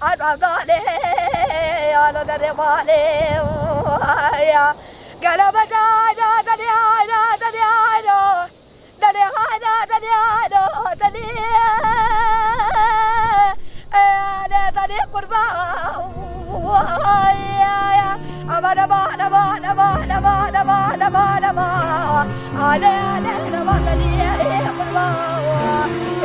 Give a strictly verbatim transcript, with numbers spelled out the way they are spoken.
Azadane, alo dane mane, ya. Gala baca, da, da, da, da, da, da, da. Dane hayda, dane hayda, dane. E, dane, dane kurban. Ay, ay, ay. Aman, aman, aman, aman. Ale, ale, aman, dane kurban.